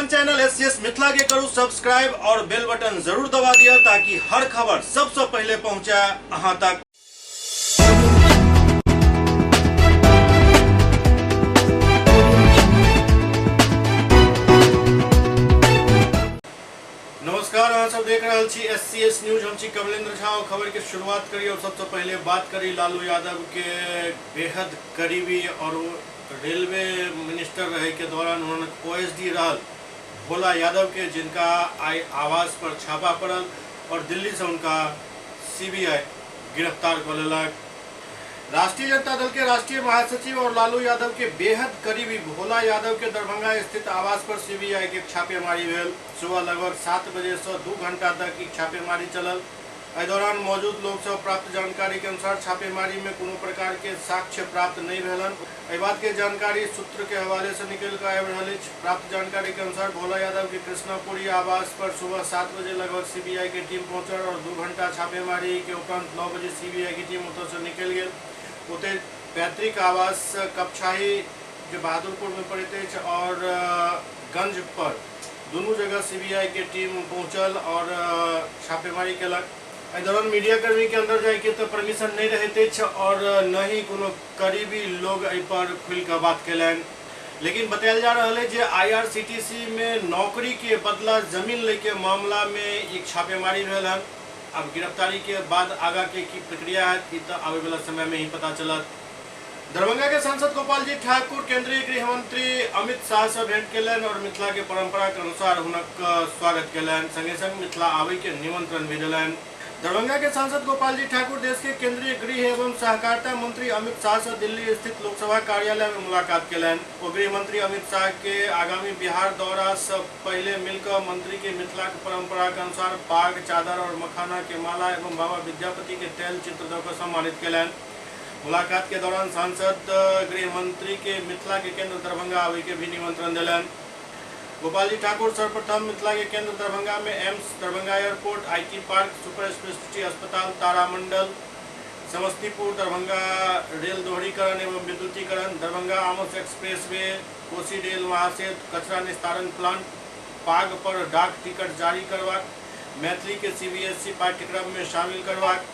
अपन channel SCS Mithila के करू सब्सक्राइब और बेल बटन जरूर दबा दिया ताकि हर खबर सबसे पहले पहुंचे अहां तक। नमस्कार, अहाँ सब देख रहल छी एस सी एस न्यूज। हम छी कमलेंद्र झा और खबर के शुरुआत करी और सबसे पहले बात करी लालू यादव के बेहद करीबी और रेलवे मिनिस्टर रहे के दौरान उन्होंने ओ एस डी रहल भोला यादव के, जिनका आई आवास पर छापा पड़ल और दिल्ली से उनका सीबीआई गिरफ्तार कर लेलक। राष्ट्रीय जनता दल के राष्ट्रीय महासचिव और लालू यादव के बेहद करीबी भोला यादव के दरभंगा स्थित आवास पर सीबीआई के छापेमारी भेल। सुबह लगभग 7 बजे से 2 घंटा तक ई छापेमारी चलल। एहि दौरान मौजूद लोग से प्राप्त जानकारी के अनुसार छापेमारी में कोनो प्रकार के साक्ष्य प्राप्त नहीं भेलन। एहि बात के जानकारी सूत्र के हवाले से निकल के आबि रहल अछि। प्राप्त जानकारी के अनुसार भोला यादव के कृष्णापुरी आवास पर सुबह 7 बजे लगभग सीबीआई के टीम पहुंचल और 2 घंटा छापेमारी के उपरांत 9 बजे सीबीआई की टीम ओतय से निकल गेल। ओतय पैतृक आवास कपछाही जे बहादुरपुर में पड़ैत अछि और गंज पर दुनू जगह सीबीआई के टीम पहुंचल और छापेमारी केलक। एहि दौरान मीडिया कर्मी के अंदर जाय के तो परमिशन नहीं रहैत अछि और न ही कोनो करीबी लोग एहि पर खुलि कऽ बात केलनि। लेकिन बतायल जा रहल है जे आईआरसीटीसी में नौकरी के बदला जमीन लै के मामला में एक छापेमारी भेल हन। अब गिरफ्तारी के बाद आगा के की प्रक्रिया है ई तो आबे वाला समय में ही पता चलत। दरभंगा के सांसद गोपाल जी ठाकुर केंद्रीय गृह मंत्री अमित शाह से भेंट केलनि और मिथिला के परंपरा के अनुसार हुनक स्वागत केलनि, संगे संग मिथिला आबै के निमंत्रण भी देलनि। दरभंगा के सांसद गोपाल जी ठाकुर देश के केंद्रीय गृह एवं सहकारिता मंत्री अमित शाह से दिल्ली स्थित लोकसभा कार्यालय में मुलाकात केलनि। ओ गृह मंत्री अमित शाह के आगामी बिहार दौरा से पहले मिलकर मंत्री के मिथिला के परंपरा के अनुसार पाग, चादर और मखाना के माला एवं बाबा विद्यापति के तैल चित्र दऽ कऽ सम्मानित केलनि। मुलाकात के दौरान सांसद गृह मंत्री के मिथिला के केंद्र दरभंगा आबै के भी निमंत्रण देलनि। गोपाल जी ठाकुर सर्वप्रथम मिथिला के केंद्र दरभंगा में AIIMS, Darbhanga airport, IT park, super speciality अस्पताल, तारामंडल, समस्तीपुर दरभंगा रेल दोहरीकरण एवं विद्युतीकरण, दरभंगा आमस एक्सप्रेसवे, कोसी रेल महासेतु, कचरा निस्तारण प्लांट, पाग पर डाक टिकट जारी करबाक, मैथिली के सीबीएसई पाठ्यक्रम में शामिल करबाक,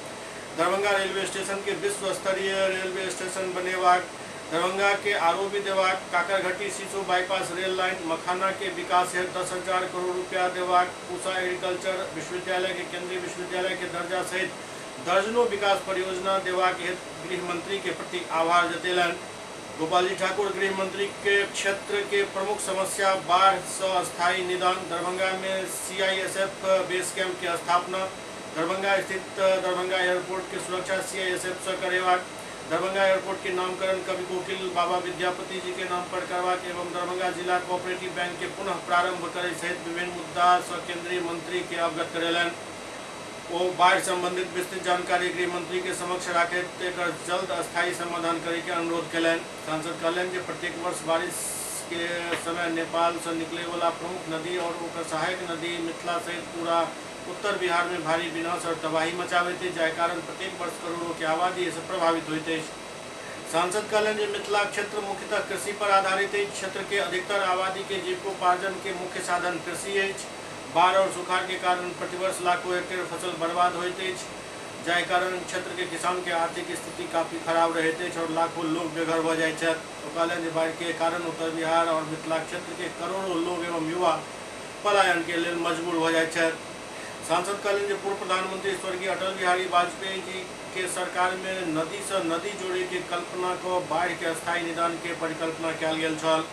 दरभंगा रेलवे स्टेशन के विश्व स्तरीय रेलवे स्टेशन बनेबाक, दरभंगा के आरओबी देबाक, काकरघटी सीसो बाईपास रेल लाइन, मखाना के विकास हेतु 10,000 करोड़ रुपया देबाक, पूसा एग्रीकल्चर विश्वविद्यालय के केंद्रीय विश्वविद्यालय के दर्जा सहित दर्जनों विकास परियोजना देबाक हेतु गृह मंत्री के प्रति आभार जतेलनि। गोपाल जी ठाकुर गृह मंत्री के क्षेत्र के प्रमुख समस्या बाढ़ से अस्थायी निदान, दरभंगा में सीआईएसएफ बेस कैंप के स्थापना, दरभंगा स्थित दरभंगा एयरपोर्ट के सुरक्षा सीआईएसएफ से करेबाक, दरभंगा एयरपोर्ट के नामकरण कवि कोकिल बाबा विद्यापति जी के नाम पर करबाक एवं दरभंगा जिला कोऑपरेटिव बैंक के पुनः प्रारंभ करे सहित विभिन्न मुद्दा से केंद्रीय मंत्री के अवगत करेलनि। ओ बाढ़ संबंधित विस्तृत जानकारी गृह मंत्री के समक्ष राखैत एकर जल्द अस्थायी समाधान करे के अनुरोध केलनि। सांसद कहलनि जे प्रत्येक वर्ष बारिश के समय नेपाल से निकले वाला प्रमुख नदी और ओकर सहायक नदी मिथिला सहित पूरा उत्तर बिहार में भारी विनाश और तबाही मचाबैत अछि, जाहि कारण प्रत्येक वर्ष करोड़ों के आबादी एहिसँ प्रभावित होइत अछि। सांसद कहलनि जे मिथिला क्षेत्र मुख्यतः कृषि पर आधारित अछि। क्षेत्र के अधिकतर आबादी के जीविकोपार्जन के मुख्य साधन कृषि अछि। बाढ़ और सुखाड़ के कारण प्रतिवर्ष लाखों हेक्टेयर फसल बर्बाद होइत अछि, जाहि कारण क्षेत्र के किसान के आर्थिक स्थिति काफी खराब रहैत अछि और लाखों लोग बेघर भऽ जाइत छथि। ओ कहलनि जे बाढ़ि के कारण उत्तर बिहार और मिथिला क्षेत्र के करोड़ों लोग एवं युवा पलायन के लेल मजबूर भऽ जाइत छथि। सांसद कहलनि जे पूर्व प्रधानमंत्री स्वर्गीय अटल बिहारी वाजपेयी जी के सरकार में नदी से नदी जोड़े के कल्पना कऽ बाढ़ि के अस्थायी निदान के परिकल्पना कयल गेल छल।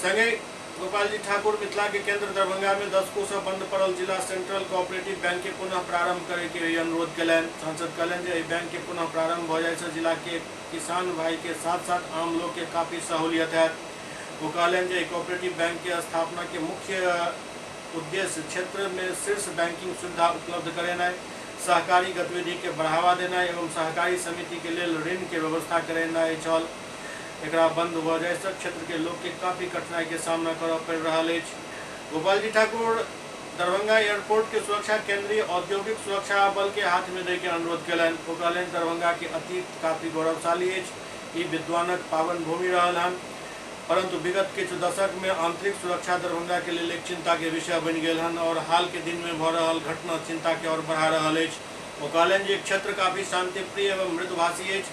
संगहि गोपाल जी ठाकुर मिथिला के केंद्र दरभंगा में दशकों से बंद पड़ल जिला सेंट्रल कोऑपरेटिव बैंक के पुनः प्रारंभ करे के भी अनुरोध केलनि। सांसद कहलनि जे एहि बैंक के पुनः प्रारंभ भऽ जाय से जिला के किसान भाई के साथ साथ आम लोग के काफी सहूलियत हैत। ओ कहलनि जे एहि कोऑपरेटिव बैंक के स्थापना के मुख्य उद्देश्य क्षेत्र में शीर्ष बैंकिंग सुविधा उपलब्ध करेनाइ, सहकारी गतिविधि के बढ़ावा देनाइ एवं सहकारी समिति के लेल ऋण के व्यवस्था करेनाइ छल। एकरा बंद भऽ जाय सँ क्षेत्र के लोक के काफी कठिनाई के सामना करय पड़ि रहल अछि। गोपाल जी ठाकुर दरभंगा एयरपोर्ट के सुरक्षा केंद्रीय औद्योगिक सुरक्षा बल के हाथ में दै के अनुरोध केलनि। ओ कहलनि दरभंगा के अतीत काफी गौरवशाली अछि। ई विद्वानक पावन भूमि रहल हन। परंतु विगत किछु दशक में आंतरिक सुरक्षा दरभंगा के लेल एक चिंता के विषय बनि गेल हन और हाल के दिन में भऽ रहल घटना चिंता के और बढ़ा रहल अछि। ओ कहलनि जे क्षेत्र काफी शांतिप्रिय एवं मृदुभाषी अछि।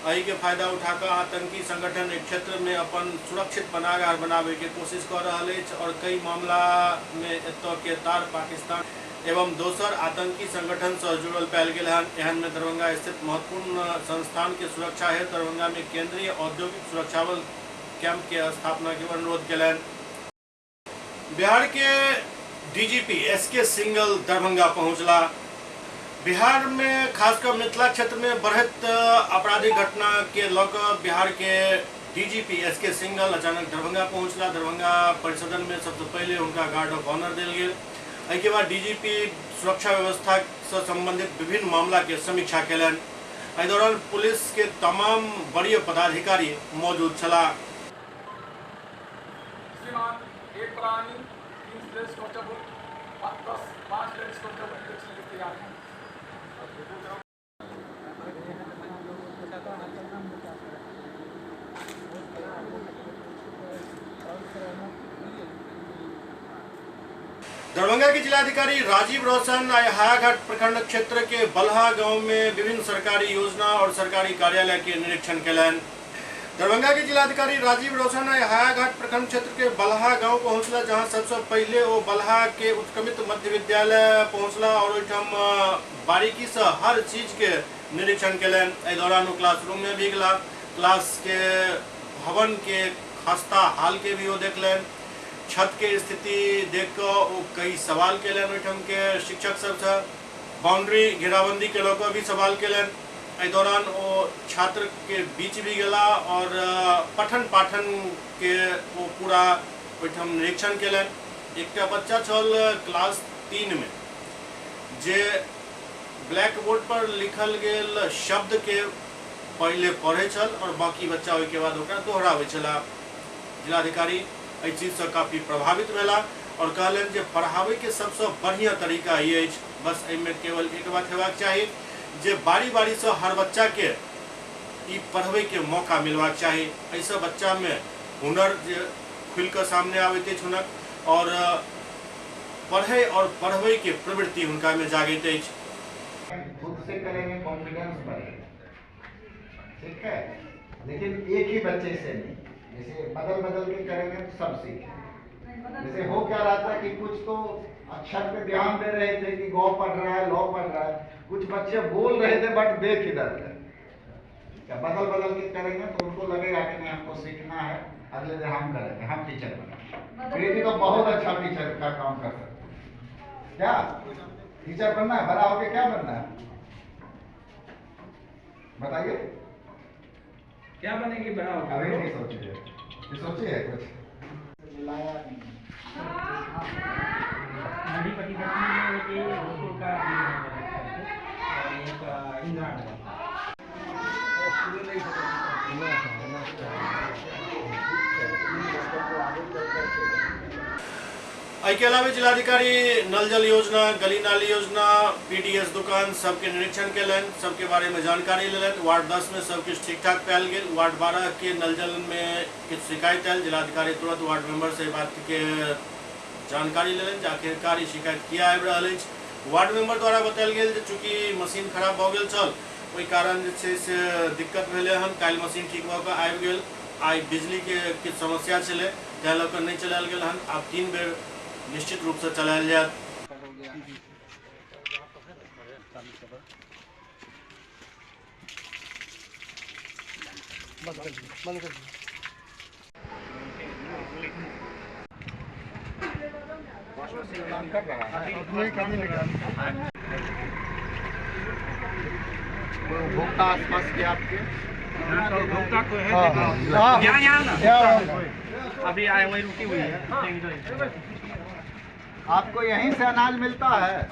एहि के फायदा उठाकऽ आतंकी संगठन एक क्षेत्र में अपन सुरक्षित पनाहगार बनाबय के कोशिश कऽ रहल अछि और कई मामला में एतय के तार पाकिस्तान एवं दोसर आतंकी संगठन सँ जुड़ल पायल गेल हन। एहन में दरभंगा स्थित महत्वपूर्ण संस्थान के सुरक्षा हेतु दरभंगा में केंद्रीय औद्योगिक सुरक्षा बल कैंप के स्थापना के अनुरोध केलनि। बिहार के डीजीपी एसके सिंघल दरभंगा पहुंचला। बिहार में खासकर मिथिला क्षेत्र में बढ़ैत आपराधिक घटना के लऽ कऽ बिहार के डीजीपी एसके सिंघल अचानक दरभंगा पहुंचला। दरभंगा परिसदन में सबसे पहले हुनका गार्ड ऑफ ऑनर देल गेल। एहिके बाद डीजीपी सुरक्षा व्यवस्था से संबंधित विभिन्न मामला के समीक्षा केलनि। एहि दौरान पुलिस के तमाम वरीय पदाधिकारी मौजूद छलाह। श्रीमान एक प्राणी 3 ladies constable 10 5 ladies constable election के तैयार हैं। दरभंगा के जिलाधिकारी राजीव रोशन आइ हायाघाट प्रखंड क्षेत्र के बलहा गांव में विभिन्न सरकारी योजना और सरकारी कार्यालय के निरीक्षण केलनि। दरभंगा के जिलाधिकारी राजीव रोशन आइ हायाघाट प्रखंड क्षेत्र के बलहा गांव पहुंचला, जहां सबसे पहले ओ बलहा के उत्क्रमित मध्य विद्यालय पहुंचला और ओहिठाम बारीकी से हर चीज के निरीक्षण केलनि। एहि दौरान ओ क्लासरूम में भी गेला, क्लास के भवन के खस्ता हाल के भी ओ देखलनि। छत के स्थिति देख कऽ ओ कई सवाल केलनि ओहिठाम के शिक्षक सबसँ, बाउंड्री घेराबंदी के लऽ कऽ भी सवाल केलनि। एहि दौरान ओ छात्र के बीच भी गेला और पठन पाठन के ओ पूरा ओहिठाम निरीक्षण केलनि। एकटा बच्चा छल क्लास 3 में जे ब्लैक बोर्ड पर लिखल गेल शब्द के पहिले पढ़ै छल और बाकी बच्चा ओहिके बाद ओकरा दोहराबै छला। जिलाधिकारी एहि चीजसँ काफी प्रभावित भेला और कहलनि जे पढ़ाबै के सबसँ बढ़िया तरीका ई अछि, बस एहिमे केवल एक बात हेबाक चाही जे बारी बारीसँ हर बच्चा के ई पढ़बै के मौका मिलबाक चाही। एहिसँ बच्चा में हुनर जे खुलि कऽ सामने आबैत अछि हुनक और पढ़ै और पढ़बै के प्रवृत्ति हुनका में जागैत अछि। खुद से करेंगे कॉन्फिडेंस बढ़ेगा, ठीक है, लेकिन एक ही बच्चे से नहीं, जैसे बदल बदल के करेंगे तो सब सीखेंगे। जैसे हो क्या रहा था कि कुछ तो अक्षर पे ध्यान दे रहे थे कि गौ पढ़ रहा है, लॉ पढ़ रहा है, कुछ बच्चे बोल रहे थे बट देख इधर रहे। क्या बदल बदल के करेंगे तो उनको लगेगा कि नहीं हमको सीखना है, अगले दिन हम करेंगे, हम टीचर बनेंगे। प्रीति तो बहुत अच्छा टीचर का काम कर सकते हैं। क्या टीचर बनना है? बड़ा होके क्या बनना है बताइए? क्या बनेगी बड़ा होके? अभी नहीं सोची है, ये सोची है कुछ मिलाया नहीं। नदी पति पत्नी में एक का और एक इंदिरा नगर। एहिके अलावे जिलाधिकारी नल जल योजना, गली नाली योजना, पीडीएस दुकान सबके निरीक्षण केलनि, सबके बारे में जानकारी लेलनि। वार्ड 10 में सब किछु ठीक ठाक पायल गेल। वार्ड 12 के नल जल में किछु शिकायत आयल, जिलाधिकारी तुरंत वार्ड मेंबर से बात के जानकारी लेलनि जे आखिरकार ई शिकायत किया आबि रहल अछि। वार्ड मेंबर द्वारा बतायल गेल जे चूँकि मशीन खराब भऽ गेल छल ओहि कारण जे छै से दिक्कत भेलै हन। काल्हि मशीन ठीक भऽ कऽ आबि गेल, आइ बिजलीके किछु समस्या छलै ताहि लऽ कऽ नहि चलायल गेल हन। आब 3 बेर निश्चित रूपसँ चलायल जायत। कोई उपभोक्ता आसपास के आपके? उपभोक्ता कोई है? यहाँ यहाँ ना अभी आए वहीं रुकी हुई है। आपको यहीं से अनाज मिलता है?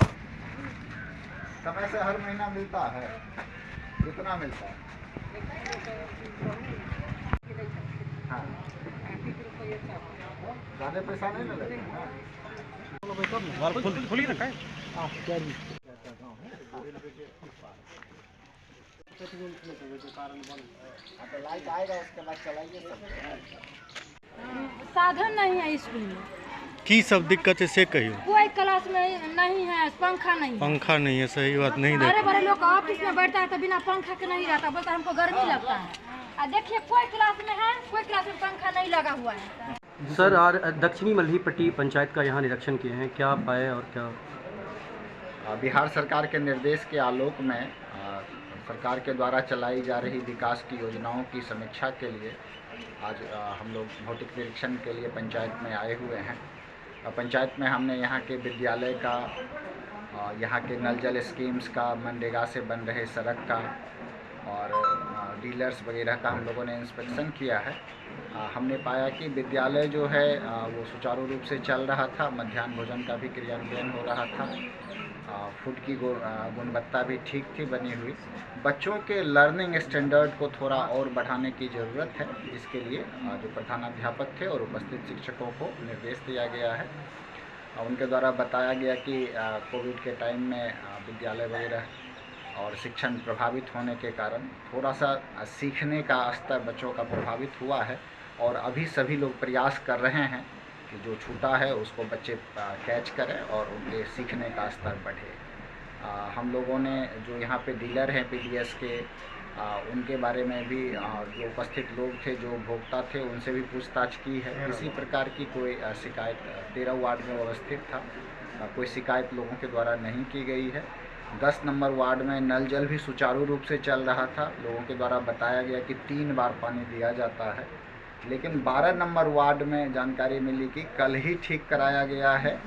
समय से हर महीना मिलता है? कितना मिलता है? हाँ, ज्यादा पैसा नहीं मिलेगा। हाँ, तो लाइट आएगा उसके बाद चलाइए सब। साधन नहीं है स्कूल में। की सब दिक्कत है से कहियो। कोई क्लास में नहीं है, पंखा नहीं है। पंखा नहीं है, सही बात नहीं। बड़े बड़े लोग ऑफिस में बैठता है तो बिना पंखा के नहीं रहता, बोलता हमको गर्मी लगता है। और देखिए कोई क्लास में है, कोई क्लास में पंखा नहीं लगा हुआ है। सर, और दक्षिणी मल्हीपट्टी पंचायत का यहाँ निरीक्षण किए हैं, क्या पाए और क्या? बिहार सरकार के निर्देश के आलोक में सरकार के द्वारा चलाई जा रही विकास की योजनाओं की समीक्षा के लिए आज हम लोग भौतिक निरीक्षण के लिए पंचायत में आए हुए हैं। पंचायत में हमने यहाँ के विद्यालय का, यहाँ के नल जल स्कीम्स का, मनरेगा से बन रहे सड़क का और डीलर्स वगैरह का हम लोगों ने इंस्पेक्शन किया है। हमने पाया कि विद्यालय जो है वो सुचारू रूप से चल रहा था, मध्याह्न भोजन का भी क्रियान्वयन हो रहा था, फूड की गुणवत्ता भी ठीक थी बनी हुई। बच्चों के लर्निंग स्टैंडर्ड को थोड़ा और बढ़ाने की ज़रूरत है, इसके लिए जो प्रधानाध्यापक थे और उपस्थित शिक्षकों को निर्देश दिया गया है। उनके द्वारा बताया गया कि कोविड के टाइम में विद्यालय वगैरह और शिक्षण प्रभावित होने के कारण थोड़ा सा सीखने का स्तर बच्चों का प्रभावित हुआ है और अभी सभी लोग प्रयास कर रहे हैं कि जो छूटा है उसको बच्चे कैच करें और उनके सीखने का स्तर बढ़े। हम लोगों ने जो यहाँ पे डीलर हैं पीडीएस के, उनके बारे में भी जो उपस्थित लोग थे, जो उपभोक्ता थे, उनसे भी पूछताछ की है। किसी प्रकार की कोई शिकायत 13 वार्ड में व्यवस्थित था, कोई शिकायत लोगों के द्वारा नहीं की गई है। 10 नंबर वार्ड में नल जल भी सुचारू रूप से चल रहा था, लोगों के द्वारा बताया गया कि 3 बार पानी दिया जाता है। लेकिन 12 नंबर वार्ड में जानकारी मिली कि कल ही ठीक कराया गया है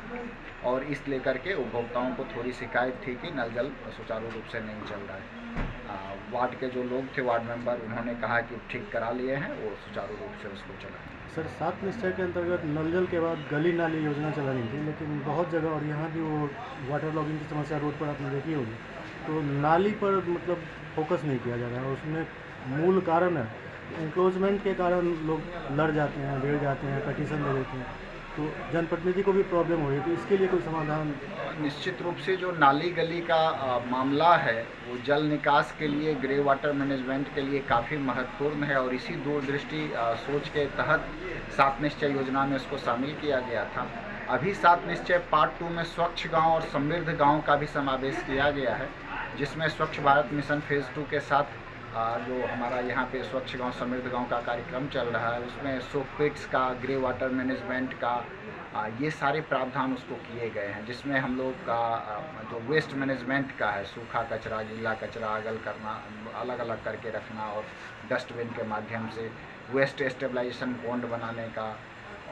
और इस लेकर के उपभोक्ताओं को थोड़ी शिकायत थी कि नल जल सुचारू रूप से नहीं चल रहा है। वार्ड के जो लोग थे, वार्ड मेंबर, उन्होंने कहा कि ठीक करा लिए हैं, वो सुचारू रूप से उसको चला। सर, 7 निश्चय के अंतर्गत नल जल के बाद गली नाली योजना चलानी थी, लेकिन बहुत जगह और यहाँ भी वो वाटर लॉगिंग की समस्या रोड पर आपने देखी होगी, तो नाली पर मतलब फोकस नहीं किया जा रहा है। उसमें मूल कारण है इंक्लोजमेंट के कारण लोग लड़ जाते हैं, भिड़ जाते हैं, पिटीशन दे देते हैं, तो जनप्रतिनिधि को भी प्रॉब्लम हो रही है, तो इसके लिए कोई समाधान? निश्चित रूप से जो नाली गली का मामला है वो जल निकास के लिए, ग्रे वाटर मैनेजमेंट के लिए काफ़ी महत्वपूर्ण है और इसी दूरदृष्टि सोच के तहत 7 निश्चय योजना में इसको शामिल किया गया था। अभी 7 निश्चय पार्ट 2 में स्वच्छ गांव और समृद्ध गांव का भी समावेश किया गया है, जिसमें स्वच्छ भारत मिशन फेज़ 2 के साथ जो हमारा यहाँ पे स्वच्छ गांव समृद्ध गांव का कार्यक्रम चल रहा है, उसमें सोक पिट्स का, ग्रे वाटर मैनेजमेंट का, ये सारे प्रावधान उसको किए गए हैं, जिसमें हम लोग का जो वेस्ट मैनेजमेंट का है, सूखा कचरा, गीला कचरा अलग करना, अलग अलग करके रखना और डस्टबिन के माध्यम से वेस्ट स्टेबलाइजेशन पॉन्ड बनाने का,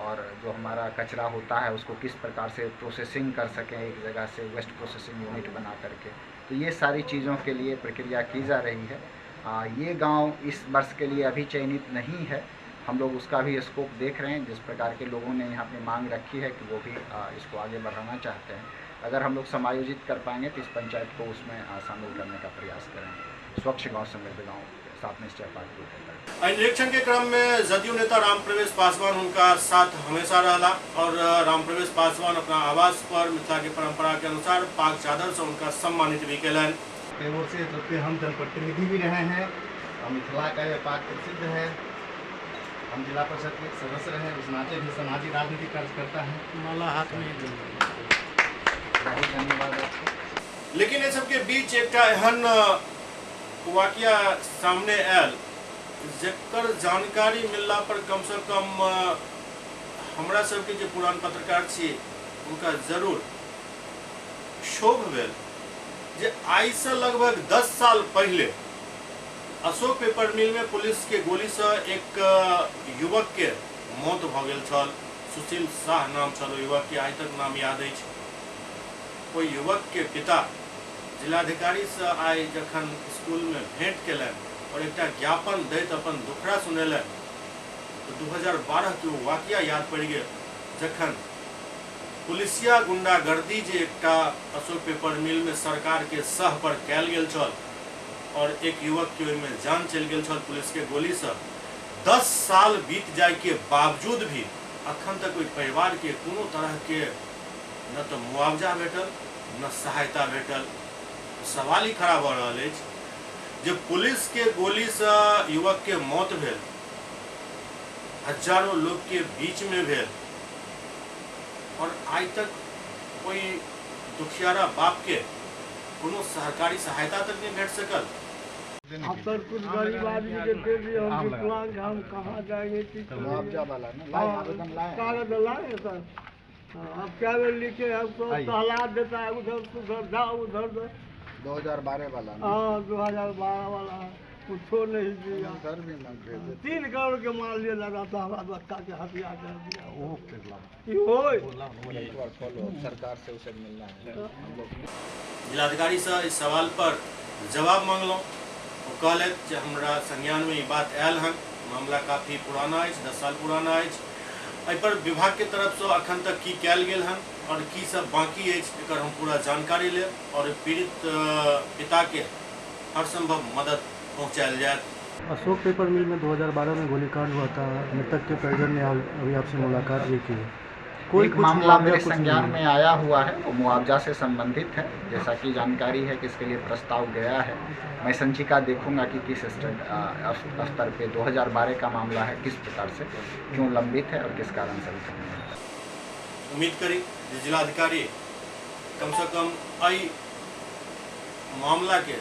और जो हमारा कचरा होता है उसको किस प्रकार से प्रोसेसिंग कर सकें एक जगह से वेस्ट प्रोसेसिंग यूनिट बना करके, तो ये सारी चीज़ों के लिए प्रक्रिया की जा रही है। ये गांव इस वर्ष के लिए अभी चयनित नहीं है, हम लोग उसका भी स्कोप देख रहे हैं। जिस प्रकार के लोगों ने यहाँ पे मांग रखी है कि वो भी इसको आगे बढ़ाना चाहते हैं, अगर हम लोग समायोजित कर पाएंगे तो इस पंचायत को उसमें शामिल करने का प्रयास करेंगे। स्वच्छ गाँव समृद्ध गाँव 7 निश्चय पार्ट 2 के तहत। निरीक्षण के क्रम में जदयू नेता राम प्रवेश पासवान उनका साथ हमेशा रहला और राम प्रवेश पासवान अपना आवास पर मिथिला की परंपरा के अनुसार पाग चादर से उनका सम्मानित भी कयलनि। ओर से जबकि हम जनप्रतिनिधि भी रहे हैं और मिथिला का यह पाग प्रसिद्ध है, हम जिला परिषद के सदस्य रहे, उस नाते भी सामाजिक राजनीतिक कार्यकर्ता हैं। माला हाथ में। बहुत धन्यवाद आपको। लेकिन ये सबके बीच एकटा एहन वाकिया सामने आयल जकर जानकारी मिलला पर कम से कम हमरा सबके जो पुरान पत्रकार छी उनका जरूर क्षोभ भेल जे आइ से लगभग 10 साल पहले अशोक पेपर मिल में पुलिस के गोली से एक युवक के मौत भ गेल छल। सुशील शाह नाम छल युवक के, आइ तक नाम याद अछि। ओहि युवक के पिता जिलाधिकारी से आइ जखन स्कूल में भेंट केलनि और एकटा ज्ञापन दैत अपन दुखड़ा सुनेलनि तो 2012 के ओ वाकिया याद पड़ि गेल जखन पुलिसिया गुंडागर्दी जे एकटा अशोक पेपर मिल में सरकार के सह पर कयल गेल छल और एक युवक के ओहिमे जान चलि गेल छल पुलिस के गोली से। 10 साल बीत जाय के बावजूद भी अखन तक ओहि परिवार के कोनो तरह के न तो मुआवजा भेटल न सहायता भेटल। सवाल ही खड़ा भऽ रहल अछि जे पुलिस के गोली से युवक के मौत भेल हजारों लोग के बीच में भेल और आइ तक कोई दुखियारा बाप के कोनो सरकारी सहायता तक नहीं भेट सकल। अब सर कुछ गरीब आदमी के दे दिए, हम विकलांग, हम कहाँ जाएंगे? मुआवजा वाला ना लाए, आवेदन लाए, कागज लाए सर। अब क्या लिखे हमको सहला देता है, उधर उधर जाओ उधर। 2012 वाला? हाँ 2012 वाला है, कुछ नहीं दिया। 3 करोड़ के माल लिया लगा था, हमारा बच्चा के हत्या कर दिया। सरकार से उसे मिलना है। जिलाधिकारी से इस सवाल पर जवाब मांगलहुँ, ओ कहलथि जे हमरा संज्ञान में ई बात आयल हन, मामला काफ़ी पुराना अछि, 10 साल पुराना अछि, एहि पर विभाग के तरफ से अखन तक की कयल गेल हन और की सब बाकी अछि एकर हम पूरा जानकारी लेब और पीड़ित पिता के हर संभव मदद पहुँचायल जायत। अशोक पेपर मिल में 2012 में गोलीकांड हुआ था, मृतक के परिजन ने अभी आपसे मुलाकात भी की है। कोई एक मामला मेरे संज्ञान में आया हुआ है, वो मुआवजा से संबंधित है। जैसा कि जानकारी है कि इसके लिए प्रस्ताव गया है, मैं संचिका देखूंगा कि किस स्तर पे 2012 का मामला है, किस प्रकार से क्यों लंबित है और किस कारण से। उम्मीद करी जिलाधिकारी कम से कम एहि मामला के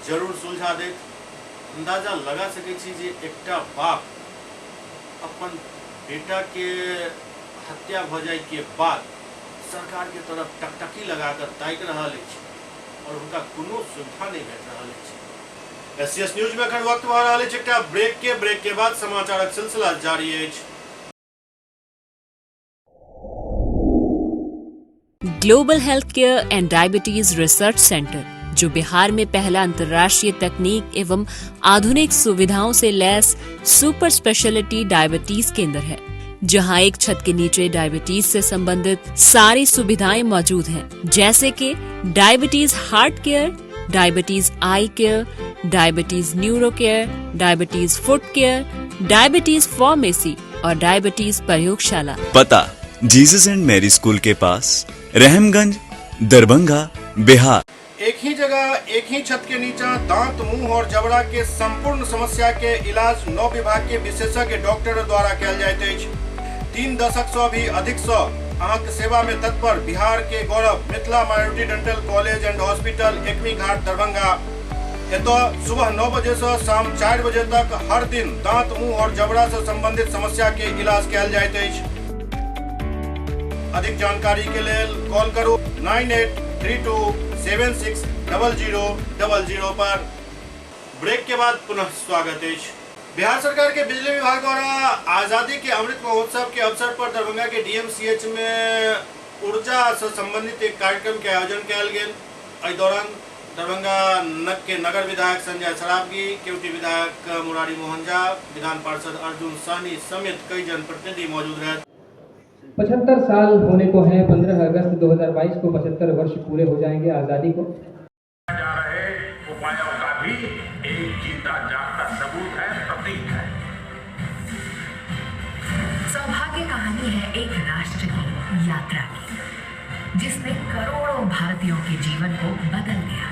जरूर सुलझा देत। अंदाजा लगा सकै छी जे एकटा बाप अपन बेटा के हत्या भ जाय के बाद सरकार के तरफ टकटकी लगाकर ताकि रहल अछि और हुनका कोनो सुविधा नहीं भेट रहल अछि। एससीएस न्यूज में एखन वक्त भऽ रहल अछि एकटा ब्रेक के बाद समाचारक सिलसिला जारी अछि। Global health care and diabetes research centre, जो बिहार में पहला अंतर्राष्ट्रीय तकनीक एवं आधुनिक सुविधाओं से लैस सुपर स्पेशलिटी डायबिटीज केंद्र है, जहां एक छत के नीचे डायबिटीज से संबंधित सारी सुविधाएं मौजूद हैं, जैसे कि diabetes heart care, diabetes eye care, diabetes neuro care, diabetes foot care, diabetes pharmacy और डायबिटीज प्रयोगशाला। पता जीसस एंड मैरी स्कूल के पास, रहमगंज, दरभंगा, बिहार। एक ही जगह एक ही छत के नीचा दांत, मुंह और जबड़ा के संपूर्ण समस्या के इलाज 9 विभाग के विशेषज्ञ डॉक्टर द्वारा कयल जाइत अछि। 3 दशक से भी अधिक से अहाँके सेवा में तत्पर बिहार के गौरव Mithila minority dental college and hospital, Ekmi Ghat, Darbhanga. एतऽ सुबह 9 बजे से शाम 4 बजे तक हर दिन दांत, मुंह और जबड़ा से संबंधित समस्या के इलाज कयल जाइत अछि। अधिक जानकारी के लेल कॉल करू 9832 760000 पर। ब्रेक के बाद पुनः स्वागत अछि। बिहार सरकार के बिजली विभाग द्वारा आज़ादी के अमृत महोत्सव के अवसर पर दरभंगा के डीएमसीएच में ऊर्जा से संबंधित एक कार्यक्रम के आयोजन कयल गेल। एहि दौरान दरभंगा के नगर विधायक संजय सरावगी, केवटी विधायक मुरारी मोहन झा, विधान पार्षद अर्जुन सहनी समेत कई जनप्रतिनिधि मौजूद रहे। 75 साल होने को हैं, 15 अगस्त 2022 को 75 वर्ष पूरे हो जाएंगे आज़ादी को। जा रहे उपायों का भी एक जीता जागता सबूत है, प्रतीक है। सौभाग्य कहानी है एक राष्ट्र की यात्रा की, जिसने करोड़ों भारतीयों के जीवन को बदल दिया।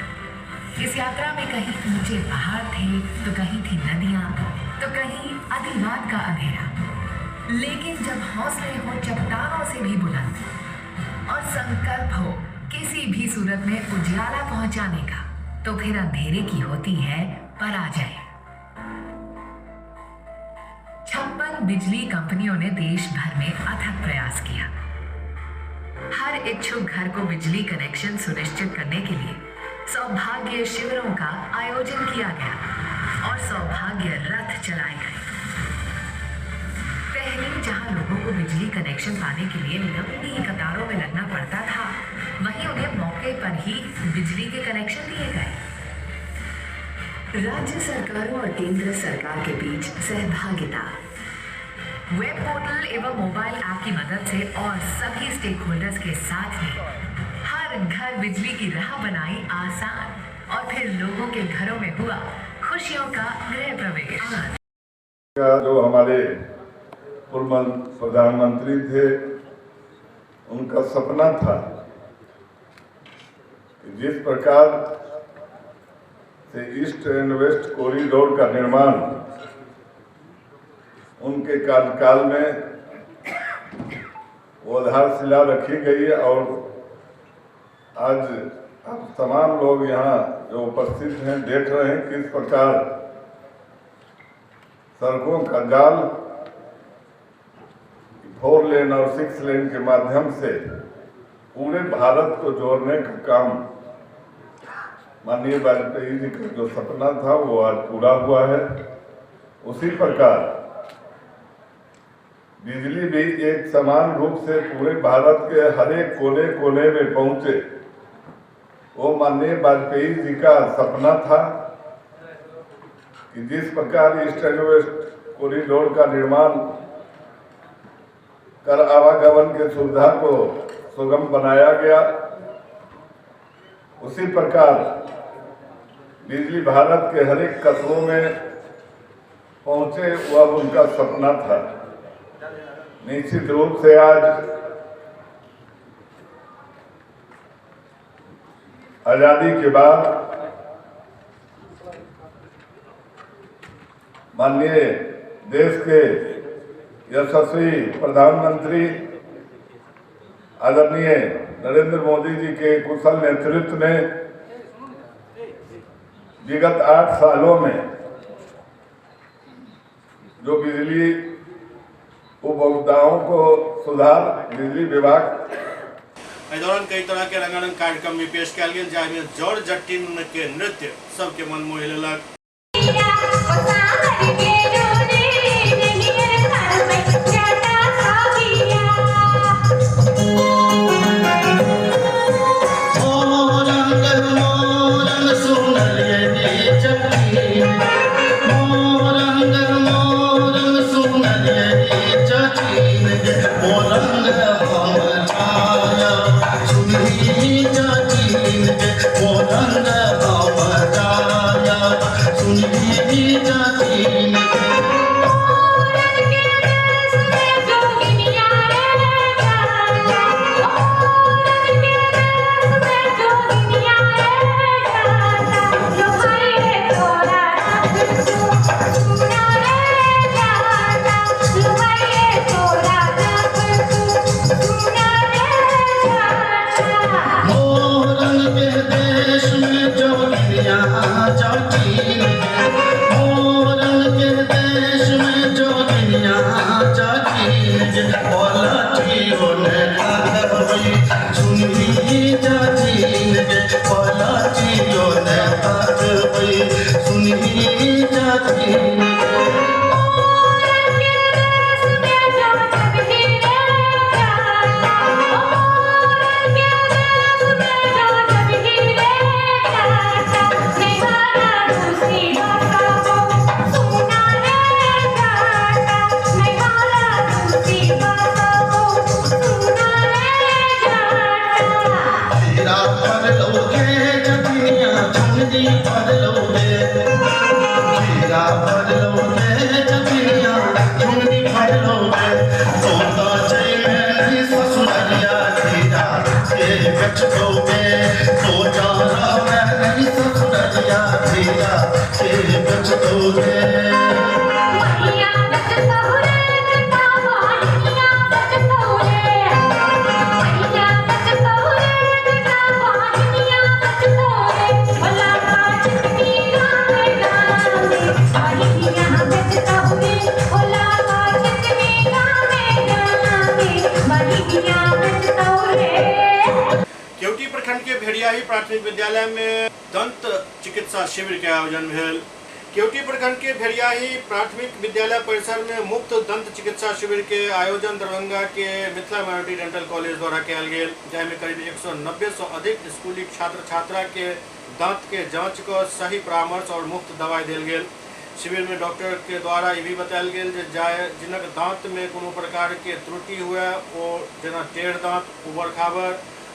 इस यात्रा में कहीं ऊंचे पहाड़ थे, तो कहीं थी नदियां, तो कहीं अतिवाद का अंधेरा। लेकिन जब हौसले हो चट्टानों से भी बुलंद और संकल्प हो किसी भी सूरत में उजाला पहुंचाने का, तो फिर अंधेरे की होती है पराजय। 56 बिजली कंपनियों ने देश भर में अथक प्रयास किया। हर इच्छुक घर को बिजली कनेक्शन सुनिश्चित करने के लिए सौभाग्य शिविरों का आयोजन किया गया और सौभाग्य रथ चलाए गए। पहले जहां लोगों को बिजली कनेक्शन पाने के लिए लंबी कतारों में लगना पड़ता था, वहीं उन्हें मौके पर ही बिजली के कनेक्शन दिए गए। राज्य सरकारों और केंद्र सरकार के बीच सहभागिता, वेब पोर्टल एवं मोबाइल ऐप की मदद से और सभी स्टेक होल्डर्स के साथ में हर घर बिजली की राह बनाई आसान और फिर लोगों के घरों में हुआ खुशियों का गृह प्रवेश। जो हमारे पूर्व प्रधानमंत्री थे, उनका सपना था कि जिस प्रकार से ईस्ट एंड वेस्ट कॉरिडोर का निर्माण उन उनके कार्यकाल में वो आधारशिला रखी गई है और आज आप तमाम लोग यहाँ जो उपस्थित हैं देख रहे हैं किस प्रकार सड़कों का जाल 4 लेन और 6 लेन के माध्यम से पूरे भारत को जोड़ने का काम माननीय वाजपेयी जी का जो सपना था वो आज पूरा हुआ है। उसी प्रकार बिजली भी एक समान रूप से पूरे भारत के हर एक कोने कोने में पहुंचे, वो माननीय वाजपेयी जी का सपना था कि जिस प्रकार ईस्ट एंड वेस्ट कॉरिडोर का निर्माण कर आवागमन के सुविधा को सुगम बनाया गया, उसी प्रकार बिजली भारत के हर एक कस्बों में पहुंचे, वह उनका सपना था। निश्चित रूप से आज आज़ादी के बाद माननीय देश के यशस्वी प्रधानमंत्री आदरणीय नरेंद्र मोदी जी के कुशल नेतृत्व में विगत 8 सालों में जो बिजली उपभोक्ताओं को सुधार बिजली विभाग एहि दौरान कई तरह के रंगारंग कार्यक्रम भी पेश कयल गेल, जाहिमे जड़ जटिन के नृत्य सबके मन मोहि लेलक। केवटी प्रखंड के भेड़ियाही प्राथमिक विद्यालय में दंत चिकित्सा शिविर के आयोजन भेल। केवटी प्रखंड के भेड़ियाही प्राथमिक विद्यालय परिसर में मुफ्त दंत चिकित्सा शिविर के आयोजन दरभंगा के मिथिला माइनॉरिटी डेंटल कॉलेज द्वारा कयल गेल, जाहिमे करीब 190 से अधिक स्कूली छात्र छात्रा के दांत के जांच क सही परामर्श और मुफ्त दवाई देल गेल। शिविर में डॉक्टर के द्वारा ई भी बतायल गेल जे जिनक दांत में कोनो प्रकार के त्रुटि हुए, ओ जेना टेढ़ दांत, उबड़ खाबड़,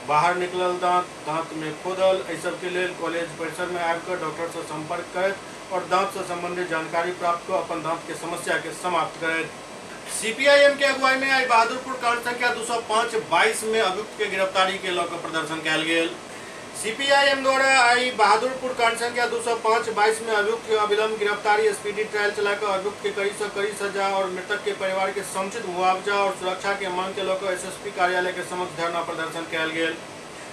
बाहर निकलल दांत, दांत में खोदल, एहि सबके लेल कॉलेज परिसर में आबिकऽ डॉक्टर से संपर्क करैत और दांत से संबंधित जानकारी प्राप्त कऽ अपन दांत के समस्या के समाप्त करैत। सीपीआईएम के अगुवाई में आई बहादुरपुर कांड संख्या 205/22 में अभियुक्त के गिरफ्तारी के लऽ कऽ प्रदर्शन कयल गेल। सीपीआईएम द्वारा आई बहादुरपुर कांड संख्या 205/22 में अभियुक्त के अविलंब गिरफ्तारी, स्पीडी ट्रायल चलाकर अभियुक्त के कड़ी से कड़ी सजा और मृतक के परिवार के समुचित मुआवजा और सुरक्षा के मांग के लऽ एसएसपी कार्यालय के समक्ष धरना प्रदर्शन कयल गेल।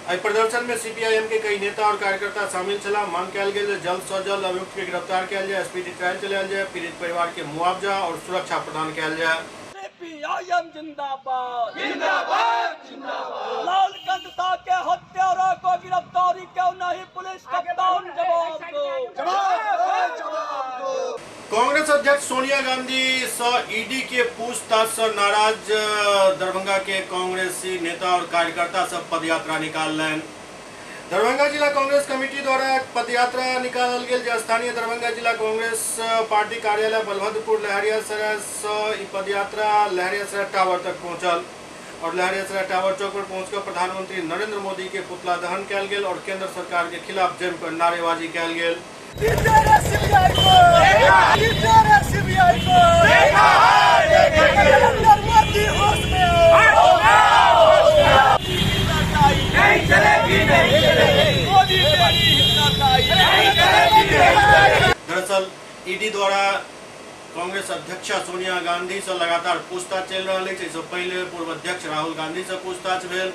एहि प्रदर्शन में सीपीआईएम के कई नेता और कार्यकर्ता शामिल छलाह। मांग कयल गेल जे जल्द सँ जल्द अभियुक्त के गिरफ्तार कयल जाय, स्पीडी ट्रायल चलायल जाय, पीड़ित परिवार के मुआवजा और सुरक्षा प्रदान कयल जाय। सीपीआईएम जिंदाबाद जिंदाबाद जिंदाबाद। लालकंठ साह के हत्यारों को गिरफ्तारी क्यों नहीं, पुलिस कप्तान जवाब दो, जवाब दो, जवाब दो। कांग्रेस अध्यक्ष सोनिया गांधी से ईडी के पूछताछ से नाराज दरभंगा के कांग्रेसी नेता और कार्यकर्ता सब पदयात्रा निकाललनि। दरभंगा जिला कांग्रेस कमिटी द्वारा पदयात्रा निकालल गेल जे स्थानीय दरभंगा जिला कांग्रेस पार्टी कार्यालय बलभद्रपुर लहरियासराय से ई पदयात्रा लहरियासराय टावर तक पहुंचल और लहरियासराय टावर चौक पर पहुंचकर प्रधानमंत्री नरेंद्र मोदी के पुतला दहन कयल गेल और केंद्र सरकार के खिलाफ जमकर नारेबाजी कयल गेल। दरअसल ईडी द्वारा कांग्रेस अध्यक्ष सोनिया गांधी से लगातार पूछताछ चल रहा है। एहिसँ पहले पूर्व अध्यक्ष राहुल गांधी से पूछताछ भेल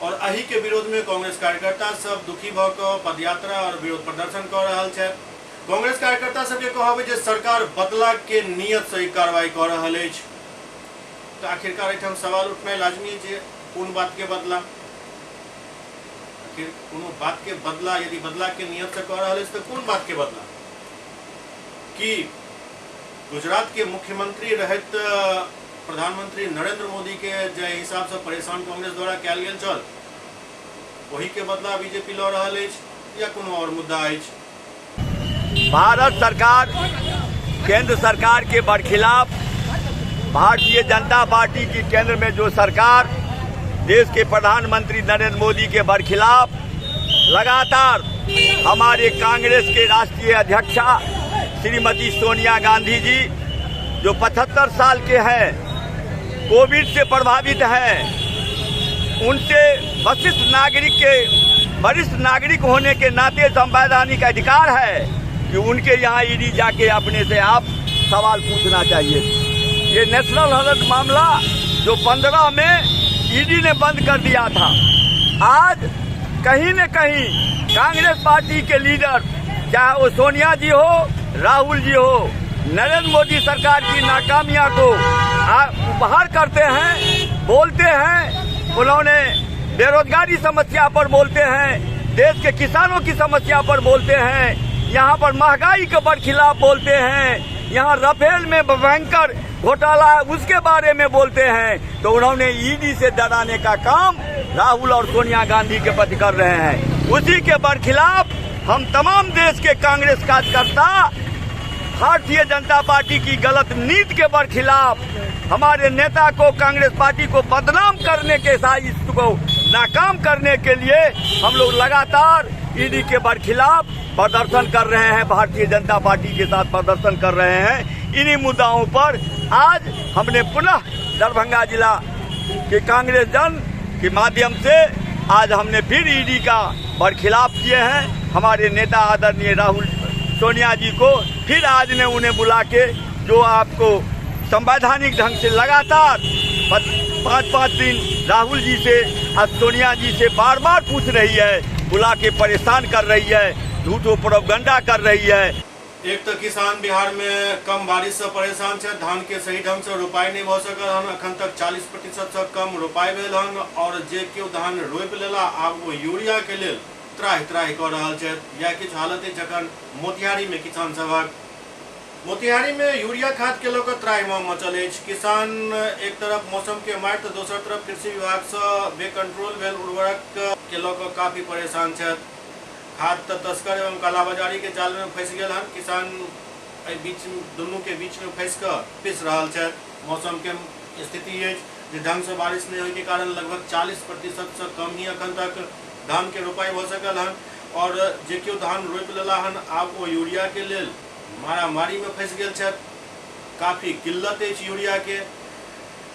और एही के विरोध में कांग्रेस कार्यकर्ता सब दुखी भऽ कऽ पदयात्रा और विरोध प्रदर्शन कऽ रहल छथि। कांग्रेस कार्यकर्ता सबके कहब जे सरकार बदला के नियत से ई कार्रवाई कऽ रहल अछि। तऽ आखिरकार एहिठाम सवाल उठनाइ लाजमी जे कोन बात के बदला, आखिर कोनो बात के बदला यदि बदला के नियत से कऽ रहल अछि तऽ कोन बात के बदला? कि गुजरात के मुख्यमंत्री रहैत प्रधानमंत्री नरेंद्र मोदी के जे हिसाब से परेशान कांग्रेस द्वारा कयल गेल छल ओही के बदला बीजेपी लऽ रहल अछि या कोनो और मुद्दा अछि? भारत सरकार केंद्र सरकार के बरखिलाफ भारतीय जनता पार्टी की केंद्र में जो सरकार देश के प्रधानमंत्री नरेंद्र मोदी के बरखिलाफ लगातार हमारे कांग्रेस के राष्ट्रीय अध्यक्षा श्रीमती सोनिया गांधी जी जो 75 साल के हैं, कोविड से प्रभावित हैं, उनसे वरिष्ठ नागरिक होने के नाते संवैधानिक अधिकार है कि उनके यहाँ ईडी जाके अपने से आप सवाल पूछना चाहिए। ये नेशनल हेराल्ड मामला जो 15 में ईडी ने बंद कर दिया था, आज कहीं न कहीं कांग्रेस पार्टी के लीडर चाहे वो सोनिया जी हो, राहुल जी हो, नरेंद्र मोदी सरकार की नाकामियां को बाहर करते हैं, बोलते हैं। उन्होंने बेरोजगारी समस्या पर बोलते हैं, देश के किसानों की समस्या पर बोलते हैं, यहाँ पर महंगाई के बरखिलाफ बोलते हैं, यहाँ राफेल में भयंकर घोटाला है उसके बारे में बोलते हैं। तो उन्होंने ईडी से डराने का काम राहुल और सोनिया गांधी के प्रति कर रहे हैं। उसी के बरखिलाफ हम तमाम देश के कांग्रेस कार्यकर्ता भारतीय जनता पार्टी की गलत नीति के बरखिलाफ हमारे नेता को, कांग्रेस पार्टी को बदनाम करने के साजिश को नाकाम करने के लिए हम लोग लगातार ईडी के बरखिलाफ प्रदर्शन कर रहे हैं, भारतीय जनता पार्टी के साथ प्रदर्शन कर रहे हैं। इन्हीं मुद्दाओं पर आज हमने पुनः दरभंगा जिला के कांग्रेस जन के माध्यम से आज हमने फिर ईडी का बरखिलाफ किए हैं। हमारे नेता आदरणीय राहुल सोनिया जी को फिर आज ने उन्हें बुला के जो आपको संवैधानिक ढंग से लगातार 5-5 दिन राहुल जी से और सोनिया जी से बार बार पूछ रही है, बुला के परेशान कर रही है, झूठो प्रोपगंडा कर रही है। एक तो किसान बिहार में कम बारिश से परेशान है, धान के सही ढंग से रोपाई नहीं भ सकल हन, अखन तक 40% से कम रोपाई भेल हन और जे केओ धान रोपि लेला आब वो यूरिया के लेल त्राहि त्राहि कऽ रहल छथि। या किछु हालत अछि जखन मोतिहारी में किसान सभक मोतिहारी में यूरिया खाद के लऽ कऽ त्राहिमाम मचल अछि। किसान एक तरफ मौसम के मारि तऽ दोसर तरफ कृषि विभाग से बेकंट्रोल भेल उर्वरक के लऽ कऽ काफी परेशान छथि। खाद तऽ तस्कर एवं कालाबाजारी के जाल में फंसि गेल हन। किसान एहि बीच दुनू के बीच में फंसि कऽ पिस रहल छथि। मौसम के स्थिति अछि जे ढंग से बारिश नहीं होय के कारण लगभग 40% से कम ही अखन तक धान के रोपाई भऽ सकल हन और जे केओ धान रोपि लेला हन आब ओ यूरिया के लेल मारामारी में फंसि गेल छथि। काफी किल्लत अछि यूरिया के।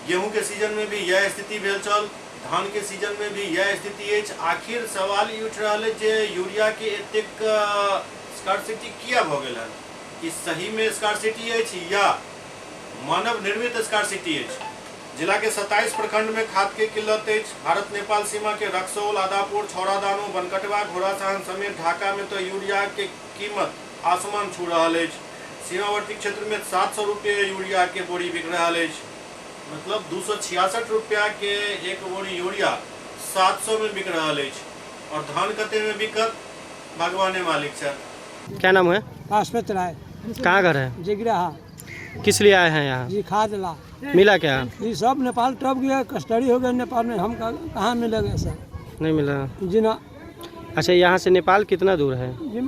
गेहूं के सीजन में भी यह स्थिति भेल छल। धान के सीजन में भी यह स्थिति अछि। आखिर सवाल ई उठि रहल अछि जे यूरिया के एतेक स्कार्सिटी किया भऽ गेल हन? ई सही में स्कार्सिटी अछि या मानव निर्मित स्कार्सिटी अछि? जिला के 27 प्रखंड में खाद के किल्लत अछि। भारत नेपाल सीमा के रक्सौल, आदापुर, छौड़ादानो, बनकटवा, घोड़ासहन समेत ढाका में तो यूरिया के कीमत आसमान छू रहल अछि। सीमावर्ती क्षेत्र में 700 रुपये यूरिया के बोरी बिक रहल अछि। मतलब 266 रुपया के एक बोरी यूरिया 700 में बिक रहल अछि और धान कते में बिकत भगवाने मालिक छथि। क्या नाम है? आस्पत राय। कहाँ घर है? जिगरा। किस लिए आए हैं यहाँ? जी खाद ला। मिला क्या? ये सब नेपाल टप गया, कस्टडी हो गया नेपाल में, हम कहाँ मिलेगा सर? नहीं मिला जी ना। अच्छा, यहाँ से नेपाल कितना दूर है? जी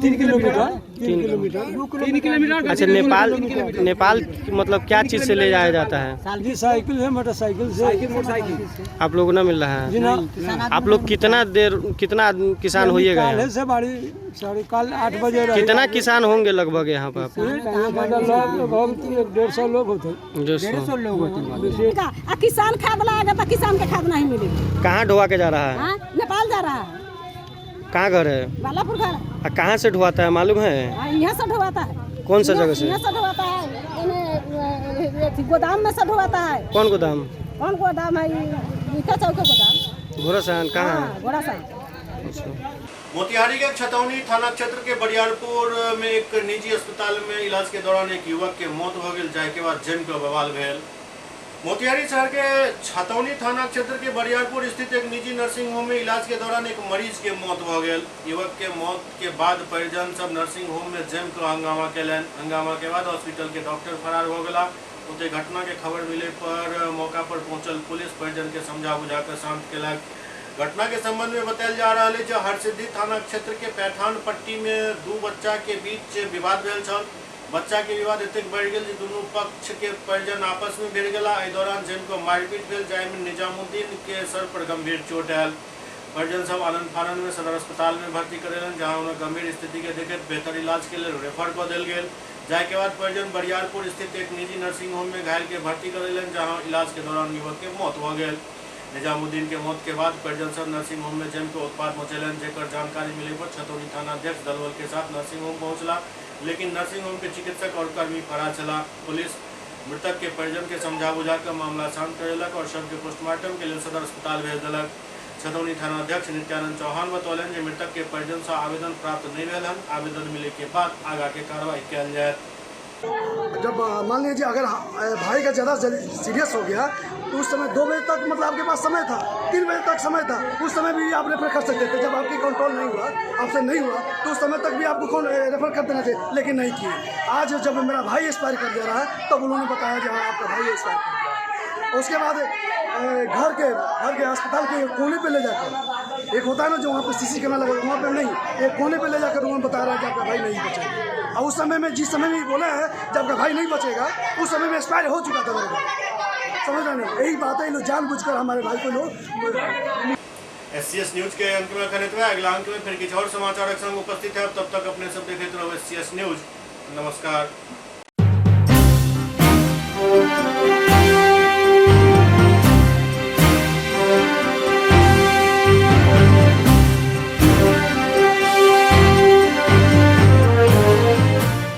3 किलोमीटर। 3 किलोमीटर। 3 किलोमीटर। अच्छा, नेपाल नेपाल मतलब क्या चीज़ से ले जाया जाता है? जी साइकिल से, मोटरसाइकिल से। मोटरसाइकिल आप लोगों को ना मिल रहा है? जी ना। आप लोग कितना देर, कितना किसान होइएगा? काल से बाड़ी, सॉरी कल 8 बजे। कितना किसान होंगे लगभग यहाँ पर? लगभग 150 लोग होते। 150 लोग होते। किसान खाद लाएगा तो किसान के खाद नहीं मिलेगा। कहाँ ढोआ के जा रहा है? नेपाल जा रहा है। कहाँ घर है? बालापुर घर। कहाँ से ढुआता है मालूम है? यहाँ से ढुआता है। कौन सा जगह से? यहाँ से ढुआता है, गोदाम में से ढुआता है। कौन गोदाम? कौन गोदाम है? गीता चौक के गोदाम। घोड़ासहन कहाँ है? घोड़ासहन। मोतिहारी के छतौनी थाना क्षेत्र के बरियारपुर में एक निजी अस्पताल में इलाज के दौरान एक युवक के मौत हो गई, जाय के बाद जम के बवाल भेल। मोतिहारी शहर के छतौनी थाना क्षेत्र के बरियारपुर स्थित एक निजी नर्सिंग होम में इलाज के दौरान एक मरीज के मौत हो गई। युवक के मौत के बाद परिजन सब नर्सिंग होम में जम के हंगामा कैलन। हंगामा के बाद हॉस्पिटल के डॉक्टर फरार हो गया। उते घटना के खबर मिले पर मौका पर पहुंचल पुलिस परिजन के समझा बुझा कर शांत केलक। घटना के संबंध में बतायल जा रहा है जो हरसिद्धि थाना क्षेत्र के पैठान पट्टी में 2 बच्चा के बीच विवाद भेल छल। बच्चा के विवाद एतेक बढ़ि गेल जे दुनू पक्ष के परिजन आपस में भिड़ गेला। एहि दौरान जमि मारिपीट भेल, जाहिमे निजामुद्दीन के सर पर गंभीर चोट आयल। परिजन सब आनंद फानंद में सदर अस्पताल में भर्ती करेलन, जहां हुनक गंभीर स्थिति के देखैत बेहतर इलाज के लेल रेफर कऽ देल गेल। जाहि के बाद परिजन बरियारपुर स्थित एक निजी नर्सिंग होम में घायल के भर्ती करेलन, जहां इलाज के दौरान युवक के मौत भऽ गेल। निजामुद्दीन के मौत के बाद परिजन सब नर्सिंग होम में जमि के उत्पात मचेलन, जेकर जानकारी मिले पर छतौनी थाना अध्यक्ष दलबल के साथ नर्सिंग होम पहुंचला, लेकिन नर्सिंग होम के चिकित्सक और कर्मी फरार छला। पुलिस मृतक के परिजन के समझा बुझा कर मामला शांत करेलक और शव के पोस्टमार्टम के लिए सदर अस्पताल भेज देलक। छतौनी थाना अध्यक्ष नित्यानंद चौहान बतौलनि जे मृतक के परिजन से आवेदन प्राप्त नहीं भेल हन। आवेदन मिले के बाद आगा के कार्रवाई कयल जायत। जब मान लीजिए अगर भाई का ज़्यादा सीरियस हो गया तो उस समय 2 बजे तक मतलब आपके पास समय था, 3 बजे तक समय था, उस समय भी आप रेफर कर सकते थे। जब आपकी कंट्रोल नहीं हुआ, आपसे नहीं हुआ, तो उस समय तक भी आपको रेफर कर देना चाहिए, लेकिन नहीं किए। आज जब मेरा भाई एक्सपायर कर जा रहा है तब उन्होंने बताया कि हाँ आपका भाई एक्सपायर कर गया। उसके बाद घर के अस्पताल के कोने पर ले जाकर, एक होता है ना जो वहाँ पर सीसी कैमरा लगा, वहाँ पर नहीं, एक कोने पर ले जाकर उन्होंने बता रहा है कि आपका भाई नहीं बचेगा। और उस समय में, जिस समय में बोला है जब आपका भाई नहीं बचेगा, उस समय में एक्सपायर हो चुका था मेरे भाई। समझ रहे हैं, यही बात है, लोग जानबूझकर हमारे भाई को लोग। एससीएस न्यूज के अंक में खनित हुआ। अगला अंक में फिर किसी और समाचार के संग उपस्थित है। तब तक अपने सब देखते रहो एससीएस न्यूज। नमस्कार।